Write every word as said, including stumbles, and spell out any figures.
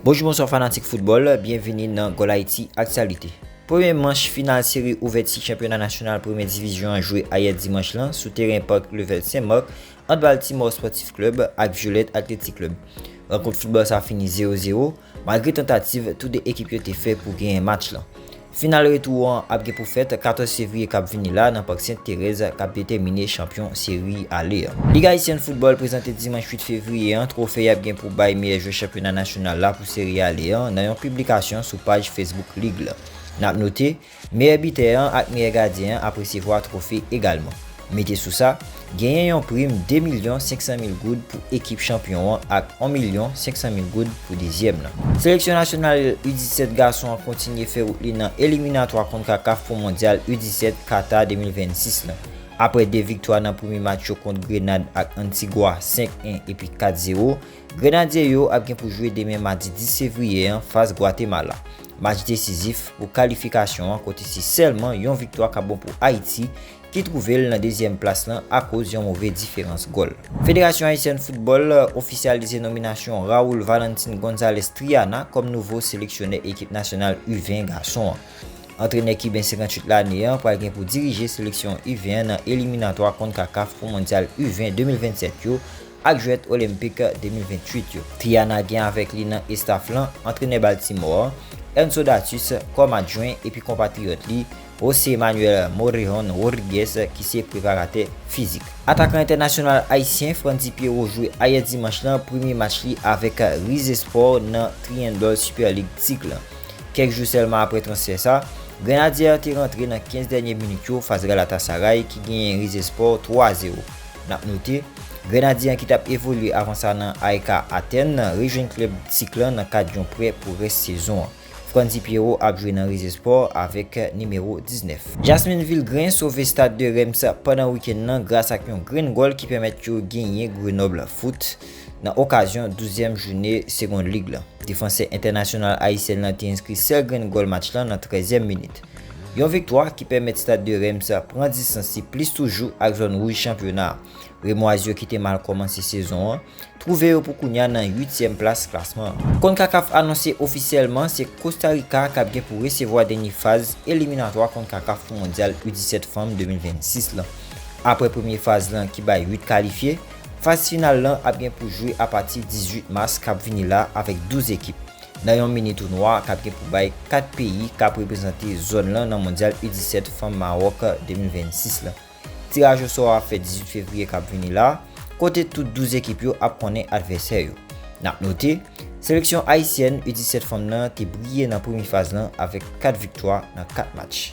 Bonjou, bonswa fanatik foutbòl, byenvini nan Goal Haiti Aktyalite. Premye manch final seri ouvèti chanpyona nasyonal premyè divizyon an jwe ayè dimanch lan sou teren Park Level Sen Mak ant Baltimore Sportif Club ak Violette Athletic Club. Rankont foutbòl sa fini zewo zewo, malgre tantativ tou de ekip yo te fè pou genyen match lan. Final retou an ap gen pou fèt katòz fevriye k ap vini la nan Park Sent Terèz k ap detèmine chanpyon seri ale an. Lig Ayisyèn Foutbòl prezante dimanch uit fevriye an twofe y ap gen pou bay meyè jwè chanpyona nasyonal la pou seri ale an nan yon piblikasyon sou paj Facebook lig la. N ap note, meyè bitè an ak meyè gadyen an ap resevwa twofe egalman. Mete sou sa, genyen yon prim de milyon senk san mil goud pou ekip chanpyon an ak yon milyon senk san mil goud pou dezyèm nan. Seleksyon nasyonal U disèt gason an kontinye fè wout li nan eliminatwa konkakaf pou mondyal U disèt Qatar de mil vennsis lan. Apre de viktwa nan premye match yo kont Grenad ak Antigwa senk en epi kat zewo, Grenadye yo ap gen pou jwe demen madi dis fevriye an fas Gwatemala. Match desizif pou kalifikasyon an kote se sèlman yon viktwa k ap bon pou Ayiti ki twouve l nan dezyèm plas lan akoz yon move diferans gòl. Federasyon Ayisyèn Foutbòl ofisyalize nominasyon Raul Valentin Gonzalez Triana kòm nouvo seleksyonè ekip nasyonal U ven gason an. Antrenè kiben senkantuit lane an pral gen pou dirije seleksyon U ven an nan eliminatwa konkakaf pou mondyal U ven de mil vennsèt yo ak jwèt olenpik de mil venntuit yo. Triana gen avèk li nan estaf lan antrenè Baltimore an, Ernso Datus kòm adjwen epi konpatriyòt li, José Manuel Morejón Rodríguez ki se preparatè fizik. Atakan entènasyonal ayisyen Frandy Pierrot jwe ayè dimanch lan premye match li avèk Rizespor nan Triangle Super League Tig lan. Kèk jou sèlman apre transfè sa, Grenadye an te rantre nan kenz dènye minit yo fas Galatasaray ki genyen Rizespor twa zewo. N ap note, Grenadye an ki t ap evolye avan sa nan A E K Atèn rejwenn klèb Tig lan nan kad yon prè pou rès sezon an. Frandy Pierrot ap jwe nan Rizespor avèk nimewo diznèf. Jasmin Vilgrain sove Stade de Reims pandan wikenn nan gras ak yon grenn gòl ki pèmèt yo genyen Grenoble Foot nan okazyon douzyèm jounen Segond Lig lan. Defansè entènasyonal ayisyèn lan te enskri sèl grenn gòl match lan nan trèzyèm minit. Yon viktwa ki pèmèt Stade de Reims pran distans li plis toujou ak zòn wouj chanpyona a. Remwaz yo ki te mal kòmanse sezon an twouve yo pou kounya nan uityèm plas klasman an. Konkakaf anonse ofisyèlman se Kosta Rika k ap gen pou resevwa dènye faz eliminatwa Konkakaf pou Mondyal U disèt Fanm de mil vennsis lan. Apre premye faz lan ki bay uit kalifye, faz final lan ap gen pou jwe apati dizuit mas k ap vini la avèk douz ekip. Nan yon mini tounwa k ap gen pou bay kat peyi k ap reprezante zòn lan nan Mondyal U disèt Fanm Mawòk de mil vennsis lan. Tiraj osò a ap fèt dizuit fevriye k ap vini la, kote tout douz ekip yo ap konnen advèsè yo. N ap note, seleksyon ayisyèn U disèt fanm nan te briye nan premye faz lan avèk kat viktwa nan kat match.